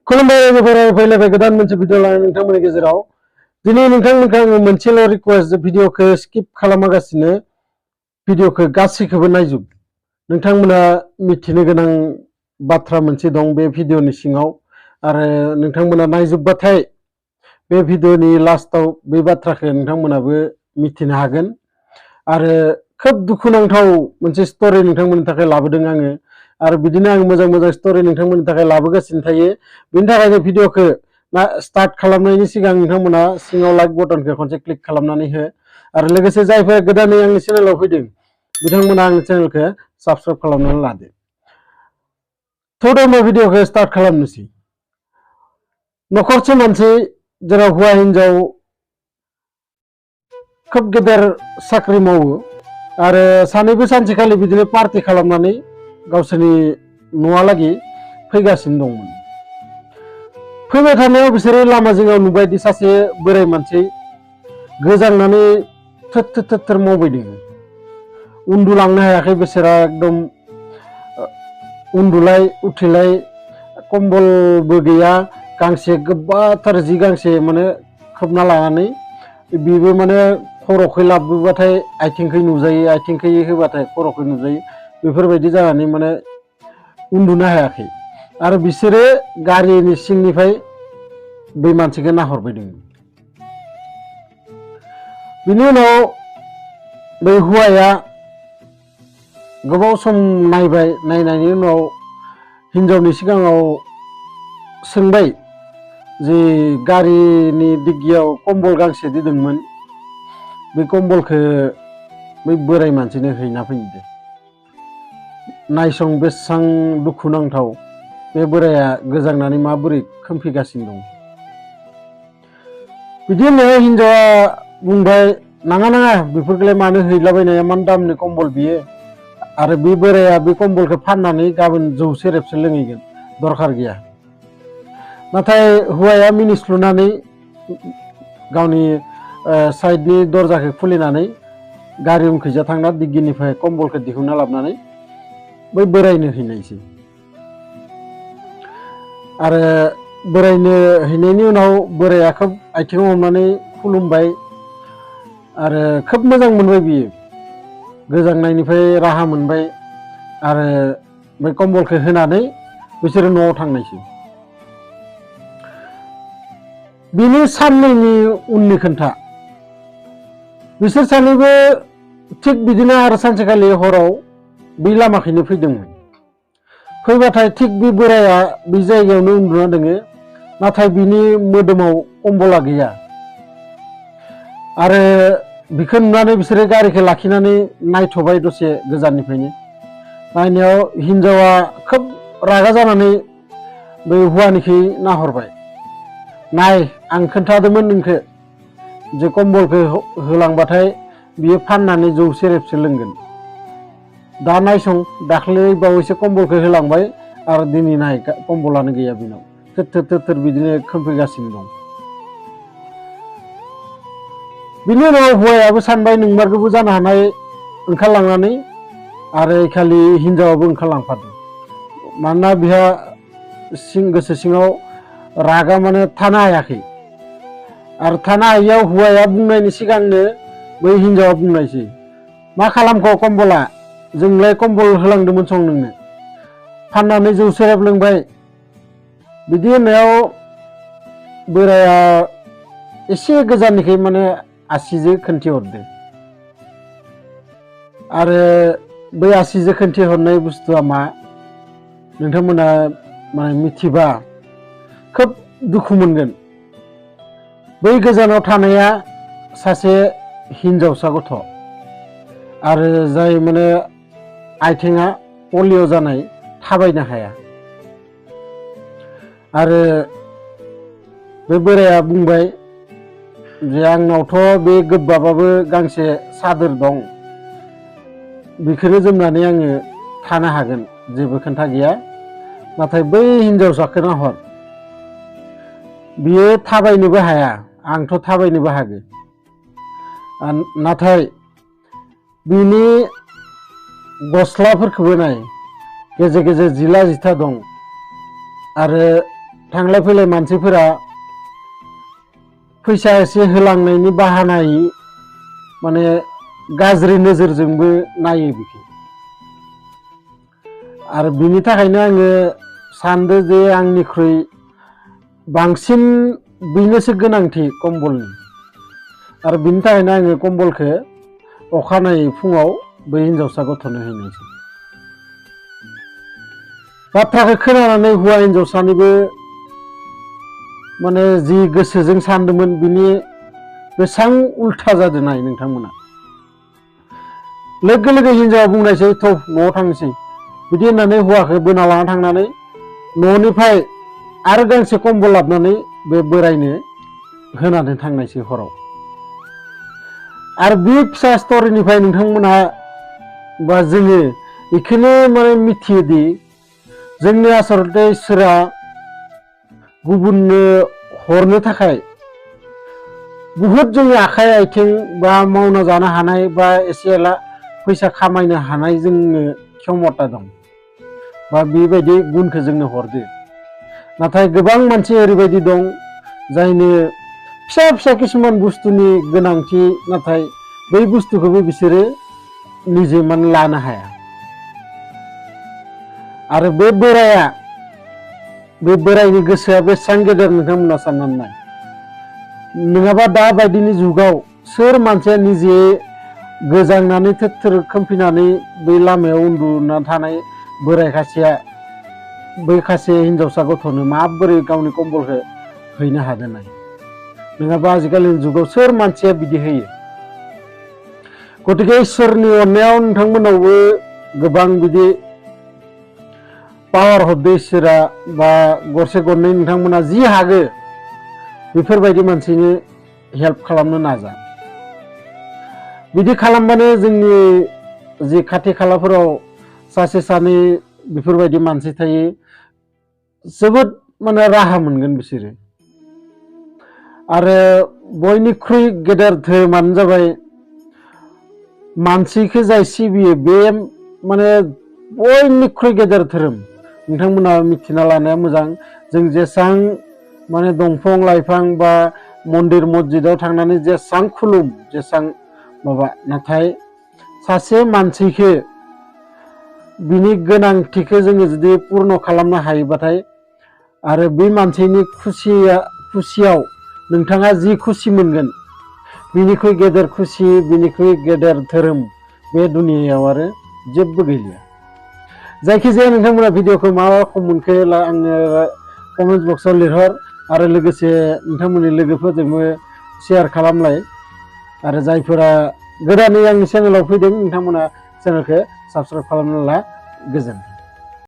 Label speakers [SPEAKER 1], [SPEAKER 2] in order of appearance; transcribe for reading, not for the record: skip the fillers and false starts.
[SPEAKER 1] खुलुमबाय लोगोफोर फैलायबाय गोदान मोनसे भिडिअ लानानै नोंथांमोननि गेजेराव दिनै नोंथांमोनखौ आङो मोनसेल' रिक्वेस्ट भिडिअखौ स्किप खालामागासिनो भिडिअखौ गासैखौबो नायजोब नोंथांमोना मिथिनो गोनां बाथ्रा मोनसे दं बे भिडिअनि सिङाव आरो नोंथांमोना नायजोबबाथाय बे भिडिअनि लास्टआव बे बाथ्राखौ नोंथांमोनाबो मिथिनो हागोन आरो खोब दुखुनांथाव मोनसे स्ट'रि नोंथांमोननि थाखाय लाबोदों आङो आरो बिदिनो आं मोजां मोजां स्ट'रि नोंथांमोननि थाखाय लाबोगासिनो थायो बेनि थाखायनो भिडिअखौ स्टार्ट खालामनायनि सिगां नोंथांमोना सिङाव लाइक बटनखौ खनसे क्लिक खालामनानै हो आरो लोगोसे जायफोरा गोदानै आंनि चेनेलाव फैदों बिथांमोना आंनि चेनेलखौ साबस्क्राइब खालामनानै लादो थ' दा भिडिअखौ स्टार्ट खालामनोसै न'खरसे मानसि जेराव हौवा हिनजाव खोब गेदेर साख्रि मावो आरो सानैबो सानसेखालि बिदिनो पार्टि खालामनानै गावसोरनि न'आलागि फैगासिनो दंमोन फैबाय थानायाव बिसोरो लामा जिङाव नुबायदि सासे बोराय मानसि गोजांनानै थोर मावबायदों उन्दुलांनो हायाखै बिसोरा एकदम उन्दुलाय उथिलाय कम्बलबो गैया गांसे गोबाथार जि गांसे माने खोबना लानानै बेबो माने खर'खै लाबोबाथाय आथिंखै नुजायो आथिंखै होबाथाय खर'खै नुजायो बेफोरबायदि जानानै माने उन्दुनो हायाखै आरो बिसोरो गारिनि सिंनिफ्राय बै मानसिखौ नाहरबायदों बिनि उनाव बै हौवाया गोबाव सम नायबाय नायनायनि उनाव हिनजावनि सिगाङाव सोंबाय जे गारिनि डिग्गियाव कम्बल गांसे दोनदोंमोन बे कम्बलखौ बै बोराय मानसिनो हैना फैदो नायसं बेसेबां दुखुनांथाव बे बोराया गोजांनानै माबोरै खोमफैगासिनो दं बिदि होननायाव हिनजावा बुंबाय नाङा बेफोरखौलाय मानो हैलाबायनाया मान दामनि कम्बल बियो आरो बे बोराया बे कम्बलखौ फाननानै गाबोन जौ सेरेबसो लोंहैगोन दरखार गैया नाथाय हौवाया मिनिस्लुनानै गावनि साइडनि दरजाखौ खुलिनानै गारि उनखैजा थांना डिग्गिनिफ्राय कम्बलखौ दिहुनना लाबोनानै बै बोरायनो हैनायसै आरो बोरायनो हैनायनि उनाव बोराया खोब आथिङाव हमनानै खुलुमबाय आरो खोब मोजां मोनबाय बियो गोजांनायनिफ्राय राहा मोनबाय आरो बै कम्बलखौ होनानै बिसोरो न'आव थांनायसै बिनि साननैनि उननि खोन्था बिसोर सानैबो थिग बिदिनो आरो सानसेखालि हराव बै लामाखैनो फैदोंमोन फैबाथाय थिग बे बोराया बे जायगायावनो उन्दुना दोङो नाथाय बिनि मोदोमाव कम्बला गैया आरो बिखौ नुनानै बिसोरो गारिखौ लाखिनानै नायथ'बाय दसे गोजाननिफ्रायनो नायनायाव हिनजावा खोब रागा जानानै बै हौवानिखै नाहरबाय नाय आं खोन्थादोंमोन नोंखौ जे कम्बलखौ होलांबाथाय बियो फाननानै जौ सेरेबसो लोंगोन दा नायसं दाख्लै बावैसो कम्बलखौ होलांबाय आरो दिनै नाय कम्बलानो गैया बेनाव थोर बिदिनो खोमफैगासिनो दं बिनि उनाव हौवायाबो सानबाय नोंमारगौबो जानो हानाय ओंखारलांनानै आरो खालि हिनजावाबो ओंखारलांफादों मानोना बिहा गोसो सिङाव रागा माने थानो हायाखै आरो थानो हायियाव हौवाया बुंनायनि सिगांनो बै हिनजावा बुंनायसै मा खालामखो कम्बला जोंलाय कम्बल होलांदोंमोन सं नोंनो फाननानै जौ सेरेब लोंबाय बिदि होननायाव बोराया एसे गोजाननिखै माने आसिजों खोन्थिहरदो आरो बै आसिजों खोन्थिहरनाय बुस्थुआ मा नोंथांमोना माने मिथिबा खोब दुखु मोनगोन बै गोजानाव थानाया सासे हिनजावसा गथ' आरो जाय माने आथिङा पलिअ जानाय थाबायनो हाया आरो बे बोराया बुंबाय जे आंनावथ' बे गोबाबाबो गांसे सादोर दं बेखौनो जोमनानै आङो थानो हागोन जेबो खोन्था गैया नाथाय बै हिनजावसाखौ नाहर बियो थाबायनोबो हाया आंथ' थाबायनोबो हागोन नाथाय बिनि गस्लाफोरखौबो नाय गेजेर गेजेर जिला जिथा दं आरो थांलाय फैलाय मानसिफोरा फैसा एसे होलांनायनि बाहानाय माने गाज्रि नोजोरजोंबो नायो बिखौ आरो बिनि थाखायनो आङो सानदो जे आंनिख्रुइ बांसिन बिनोसो गोनांथि कम्बलनि आरो बिनि थाखायनो आङो कम्बलखौ अखानायै फुङाव बै हिनजावसा गथ'नो हैनायसै बाथ्राखौ खोनानानै हौवा हिनजावसानिबो माने जि गोसोजों सानदोंमोन बिनि बेसेबां उल्था जादों नाय नोंथांमोना लोगो लोगो हिनजावा बुंनायसै थ' न'आव थांनोसै बिदि होननानै हौवाखौ बोना लाना थांनानै न'निफ्राय आरो गांसे कम्बल लाबोनानै बे बोरायनो होनानै थांनायसै हराव आरो बे फिसा स्ट'रिनिफ्राय नोंथांमोना बा जोङो बेखौनो माने मिथियोदि जोंनि आसलते इसोरा गुबुननो हरनो थाखाय बुहुद जोंनि आखाइ आथिं बा मावना जानो हानाय बा एसे एला फैसा खामायनो हानाय जोंनो क्षमता दं बा बेबायदि गुनखौ जोंनो हरदो नाथाय गोबां मानसि ओरैबायदि दं जायनो फिसा फिसा किसुमान बुस्थुनि गोनांथि नाथाय बै बुस्थुखौबो बिसोरो निजे माने लानो हाया आरो बे बोरायनि गोसोआ बेसेबां गेदेर नोंथांमोना साननानै नाय नङाबा दाबायदिनि जुगाव सोर मानसिया निजे गोजांनानै थोर खोमफिनानै बै लामायाव उन्दुना थानाय बोराय खासेया बै खासे हिनजावसा गथ'नो माबोरै गावनि कम्बलखौ हैनो हादों नाय नङाबा आजिखालिनि जुगाव सोर मानसिया बिदि होयो गतिके इसोरनि अननायाव नोंथांमोनावबो गोबां बिदि पावार हरदो इसोरा बा गरसे गरनै नोंथांमोना जि हागो बेफोरबायदि मानसिनो हेल्प खालामनो नाजा बिदि खालामबानो जोंनि जि खाथि खालाफोराव सासे सानै बेफोरबायदि मानसि थायो जोबोद माने राहा मोनगोन बिसोरो आरो बयनिख्रुइ गेदेर धोरोमानो जाबाय मानसिखौ जाय सिबियो बे माने बयनिख्रुइ गेदेर धोरोम नोंथांमोना मिथिना लानाया मोजां जों जेसां माने दंफां लाइफां बा मन्दिर मस्जिदाव थांनानै जेसां खुलुम जेसां माबा नाथाय सासे मानसिखौ बिनि गोनांथिखौ जोङो जुदि पुर्ण खालामनो हायोबाथाय आरो बे मानसिनि खुसियाव नोंथाङा जि खुसि मोनगोन बिनिख्रुइ गेदेर खुसि बिनिख्रुइ गेदेर धोरोम बे दुनियायाव आरो जेबो गैलिया जायखिजाया नोंथांमोना भिडिअखौ मा रखम मोनखो आंनो कमेन्ट बक्सआव लिरहर आरो लोगोसे नोंथांमोननि लोगोफोरजोंबो शेयार खालामलाय आरो जायफोरा गोदानै आंनि चेनेलाव फैदों नोंथांमोना चेनेलखौ साबस्क्राइब खालामना ला गोजोन